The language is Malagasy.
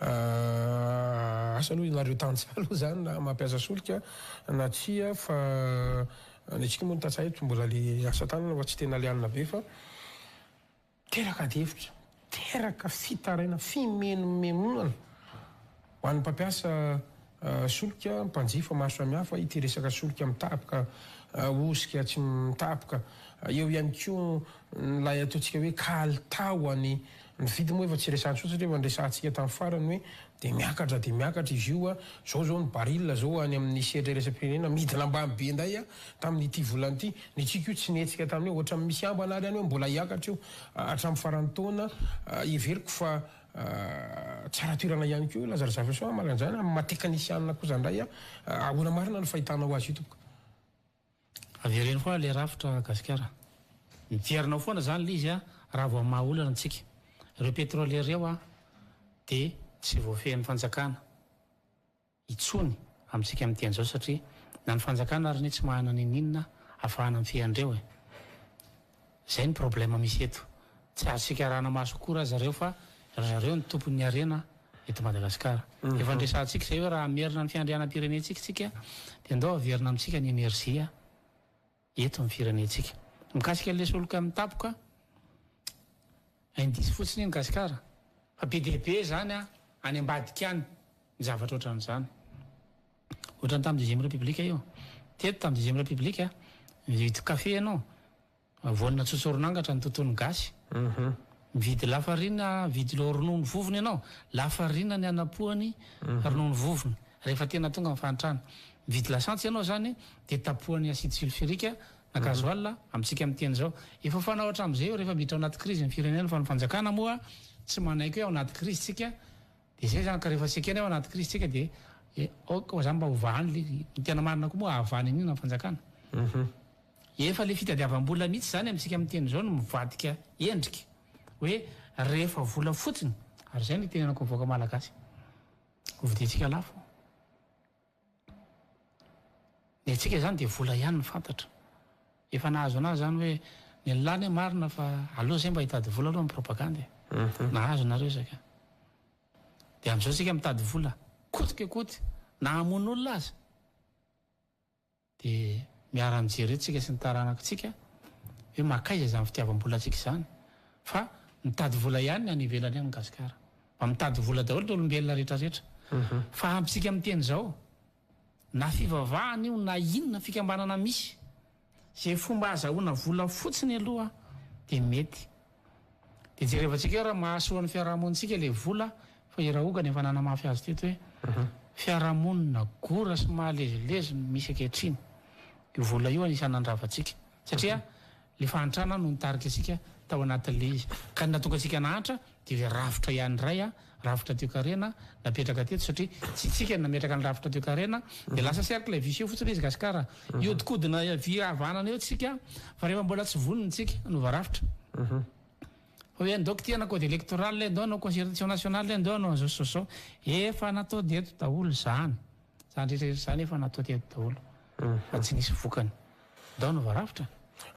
Asa aloha ianareo tantsaha aloha zany na mampiasa solika na tsia fa ny antsika moa ny tantsaha eto mbola le asa tanana fa tsy tena le anona be fa teraka ady hevitra, teraka fitaraina, fimenomenonana ho an'ny mpampiasa solika, mpanjifa maro samihafa ity resaka solika mitapoka, osika tsy mitapoka, eo ihany koa ilay ataontsika hoe kalitao an'ny Ny vidy moa efa tsy resahana intsony satria efa niresahantsika tamin'ny farany hoe dia miakatra dia miakatra izy io a, zao zao ny baril zao any amin'ny sehatra iraisam-pirenena midina ambany be indray a tamin'ity volana ity, ny antsika io tsy nihetsika tamin'io, ohatran'ny misy ambana ary any hoe mbola hiakatra io hatramin'ny faran'ny taona, heveriko fa tsara toerana ihany koa Laza Razafisoa hamaly an'izany amin'ny maha teknisianina kosa indray a, ahoana marina ny fahitanao azy io tompoko? Avereno foana le rafitra gasikara. Miverina ao foana zany le izy a, raha vao hamaha olana antsika. Ireo petrolier ireo a de tsy voafehin'ny fanjakana intsony amintsika miteny zao satria na ny fanjakana ary anie tsy manana ninoninona afahana mifehy an'ireo e. Zay ny problème misy eto. Tsy azontsika arahana maso akory aza reo fa ry zareo no tompon'ny harena eto Madagasikara. Efa niresahantsika izay hoe raha hamerina ny fiandrianam-pirenentsika isika dia ndao haverina amintsika ny energie eto amin'ny firenentsika. Mikasika an'ilay solika mitapoka, indice fotsiny iny Gasikara fa be dia be izany any ambadika any ny zavatra ohatran'izany. Ohatran'ny tamin'ny deuxième république io. Teto tamin'ny deuxième république, nividy kafe ianao, Voanina tsotsorin'angatra ny tontolon'ny gasy. Mividy lafarina, mividy lo ronono vovony ianao, lafarina ny anapohany ronono vovony rehefa tena tonga ny fahantrana. Mividy lasantsy ianao izany dia tapohany acide sulfurique na gasoil amintsika miteny izao. Efa fanao hatramin'izay io rehefa miditra ao anaty krizy ny firenena fa ny fanjakana moa tsy manaiky hoe ao anaty krizy tsika dia izay izany ka rehefa tsy ekena hoe ao anaty krizy tsika dia aoka izany mba hovahany le ny tena marina koa moa ahavahany an'io ny fanjakana. Efa le fitadiavam-bola mihitsy zany amintsika miteny izao no mivadika endrika hoe rehefa vola fotsiny ary izay no itenenako ny vahoaka malagasy hovidiantsika lafo ny antsika zany dia vola ihany no fantatra efa nahazo anazy zany hoe ny an'lah anie marina fa aleo zay mba hitady vola aloha amin'ny propagande e nahazo nareo zay ka dia amin'izao tsika mitady vola coûte que coûte na hamono olona aza Dia miara mijery eto tsika sy ny taranakitsika hoe makaiza izany fitiavam-bolantsika izany fa mitady vola ihany ny any ivelany any Gasikara. Mba mitady vola daholo ny olombelona rehetra rehetra. Fa amintsika miteny izao na fivavahana io na inona fikambanana misy, izay fomba azahoana vola fotsiny aloha dia mety. Dia jerevantsika eo raha mahasoa ny fiarahamonintsika ilay vola fa i Rahogana efa nanamafy azy teto hoe fiarahamonina gora sy mahalezilezy no misy ankehitriny. Io vola io anisan'ny nandrava antsika satria ilay fahantrana no nitarika antsika tao anatin'ilay izy. Ka ny nahatonga antsika nahantra dia ilay rafitra ihany iray, rafitra toekarena napetraka teto satria tsy isika no nametraka ny rafitra toekarena dia lasa cercle vicieux fotsiny ilay izy Gasikara. Hiodikodina havia havanana eo tsika fa rehefa mbola tsy vonona tsika hanova rafitra. Fa hoe andao kitihana code electoral e, andao hanao concertation nationale e, andao hanao an'izao sy izao. Efa natao teto daholo izany. Izany rehetra rehetra izany efa natao teto daholo. Fa tsy nisy vokany. Andao hanova rafitra.